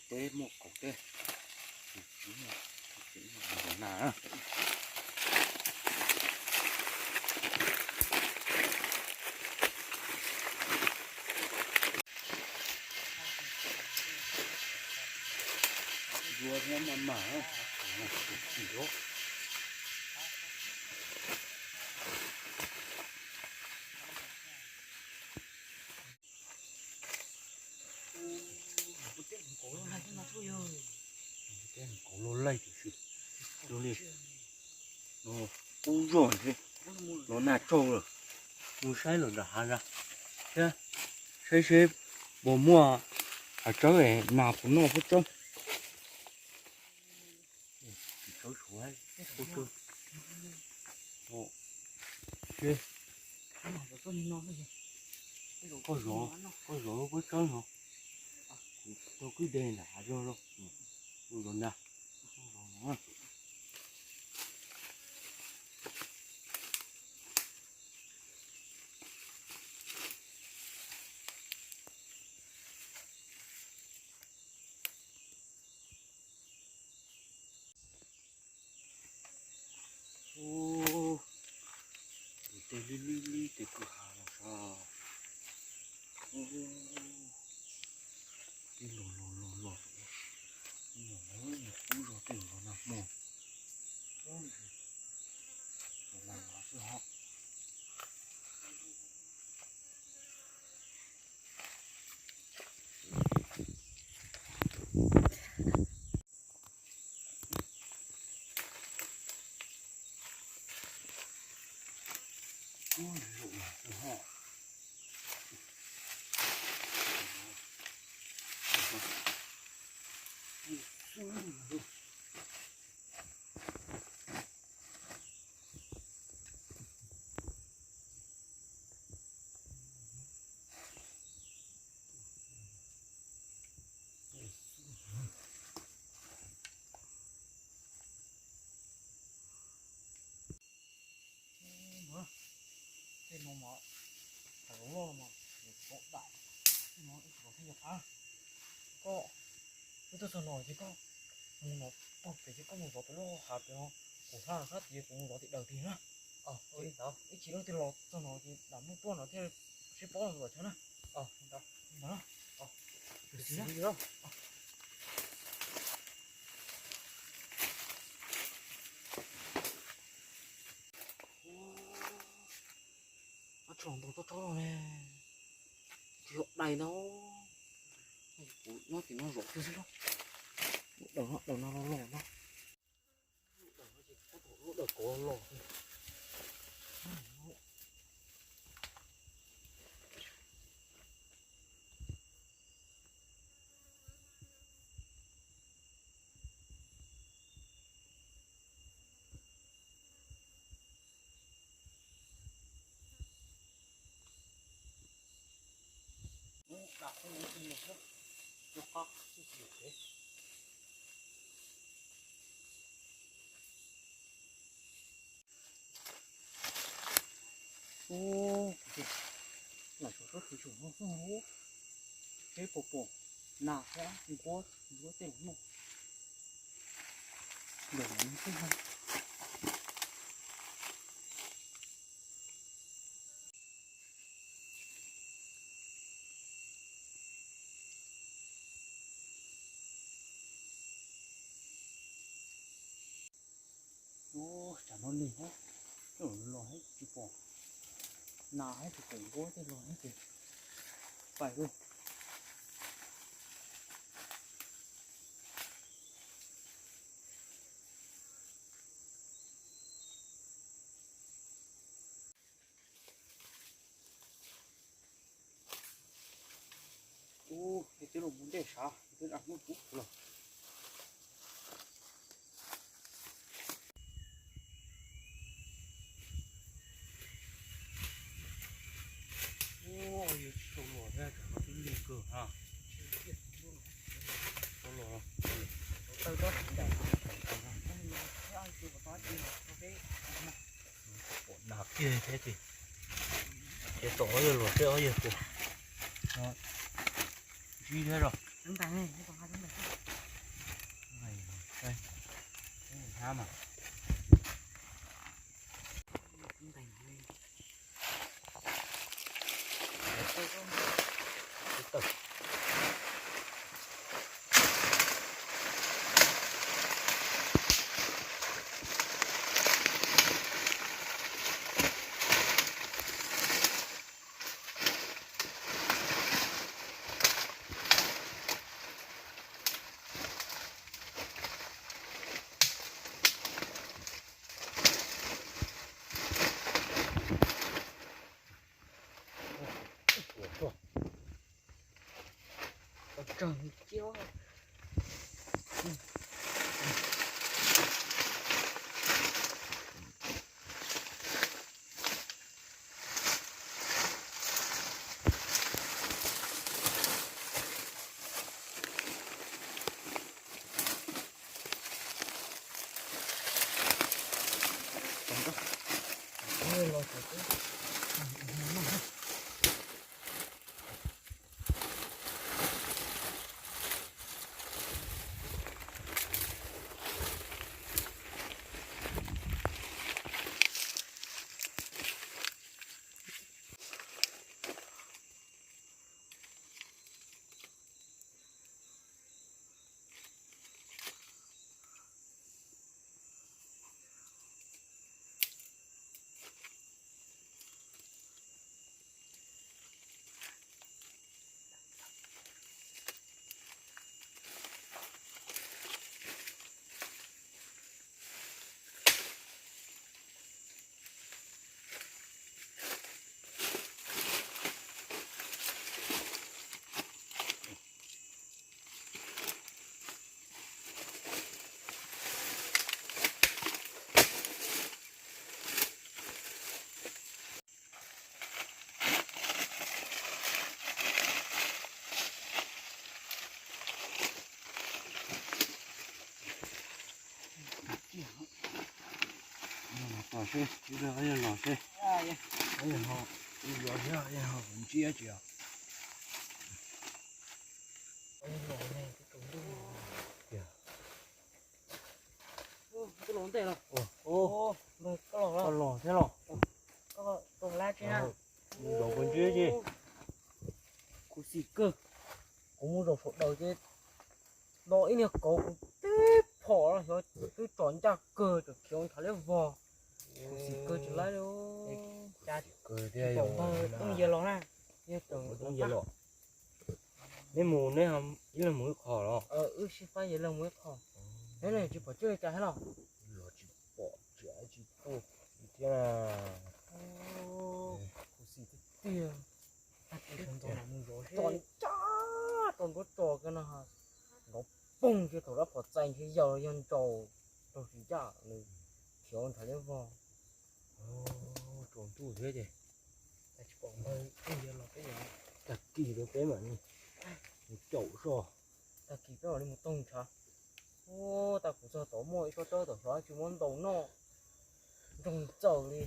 Teb muaj kaum teb. Tsis muaj, tsis muaj los nag. Dua thiab mas mas. Teb kauv loj laij tiam sis, no, qub zog thiab, los nag tsaug lawm. Mus saib lawm nram hav zag thiab, saib seb puas muaj hav tsawb es nas puas noj thiab tsawb. Koj zov, koj zov lub pob tsawb no, kuv taug kwj deg nram hav zog los, kuv zov nag. Tus tej lib lib lib tej kwj ha los sav. Tej los los los los, nyuam qub zog tej los nag hmo. Los nag xwb ho. Tej no mas, hav zoov loj mas, tau dam, no ib tug los thiaj yog qab. Koj, wb tuaj txog no ces koj mus no, pog pem ces koj mus zov pem lub hav pem no, kuv hla sab tid kuv mus zov tim daws tid na. Ib chim leej twg los txog no ces dam muaj tuaj no thiaj sib paub los chaw na. Tso ntoo tsob tsob no ne, tsis yog dais ntau. Kuv nyob tim no zov kiag xwb. Lub daws no, daws no los los no. Lub daws kauv los. Ub, lam suav suab khwv tsuas no xwb, seb puas pom nas thiab nquab, nquab tej los noj. Ntawm no xwb. Ub, tsam no lig thiab, los thiab tsis pom nas thiab tsis pom nquab tej los thiab ces pais lauj. Ub, es twb los mus ntej sav, twb dam hnub kuv lawm. Ub, yus tsis tau los thiab, tsam no twb lig kawg ha. Tau los. Pom nas kiag thiab ces, ces tom ob yawg luag tej ob yawg pom. Ntsib thiab os. Mas Los seb, los seb. Los seb, ntsib dab tsi os. Koj los thiab los? Zaum kuv ntsib ces khuv xim kawg. Kuv mus zaum saum daws ces los ib niag kauv kuv tib phom xyov twb tsom ncaj kawg tseem khiav nrhav liab vog. Khuv xim kawg tsis laib li. Tsis pom npawg Toob Yias los na. Yog tseem Toob Yias los. Neb mus neb ib leeg mus ib qho los? Wb sib faib yog leeg mus ib qho. Neb tsis pom tsiaj li cas thiab los? Los tsis pom tsiaj tsis tuaj thiab. Khuv xim tiag tiag. Tag kis sawv ntxov mam mus zov seb. Tsom ncaj rau nruab tso kiag no, nrov poog kiag thaum lawv phom txais ntshe yog yog ntsaum raug tsis ncaj nws khiav nrhav liab vog. Tsaus ntuj thiab ces. Tsis pom npawg Toob Yias los peb, tag kis rau peb mam mus caum zoj. Tag kis peb mam li mus taug ntshav. Ub, tag kuv txog tod muaj ib tsob tsawb tom xyov tsis muab ntaus noj, nrog txaws li.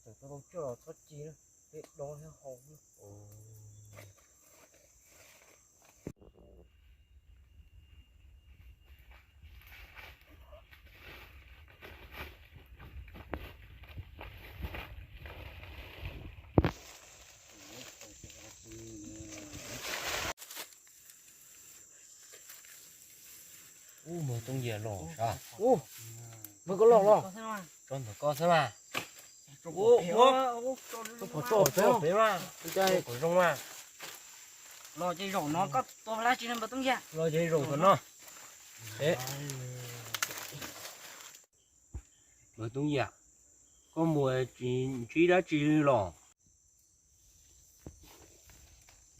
Peb tseem tau tsiaj los txhob ci na, peb dob thiab haus na. Ub, npawg Toob Yias los sav. Ub, npawg koj los los. Tso ntawm koj xwb mas. Ub, ub, tso pem mas. Kom zoo mas. Los ces zaum no koj tua lab tsi no npawg Toob Yias? Los ces zaum tom no. Npawg Toob Yias, koj mus tsis ntsib dab tsi los?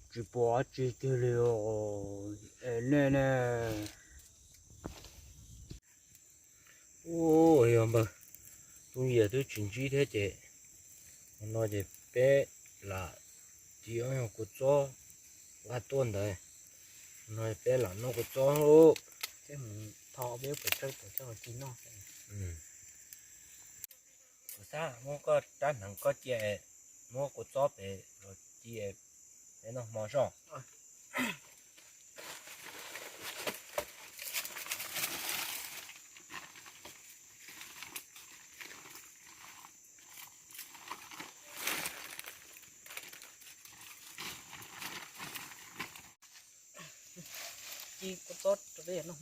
Tsis pom dab tsi kiag li os, nej ne. Ub, yog npawg Toob Yias twb tsis ntsib thiab ces, no ces peb lam ci ob nyuag kua txob nqa tuaj ntawd, no peb lam noj kua txob. Kuv xav muab koj rab hneev koj cia, muab kua txob pem los ci, peb noj hmo soj. Kua txob rau peb noj.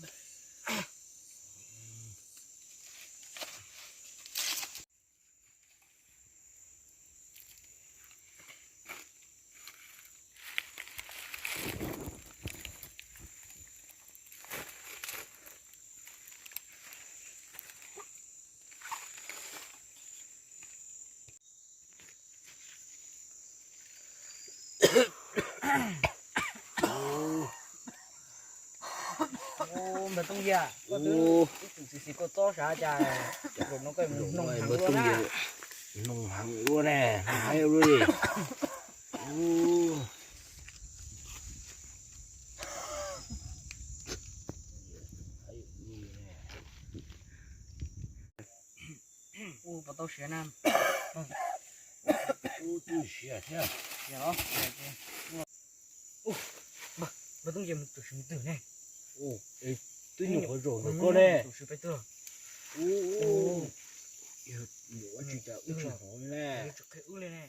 Npawg Tooj Yias, koj twb ib txwm xis xis kua txob sav cas zaum no koj mus noog heev ua na. Noog heev ua ne, heev ua li. Ua puas tau siav na? Ua twb siav thiab. Siav los. Npawg Tooj Yias, mus tus sim mus twg ne? Twb nyuam qhuav zaum ntawm koj ne. Tus sim peb twg? Ua, ua tsis cas wb tsis hnov li ne. Tsis qhia wb li ne.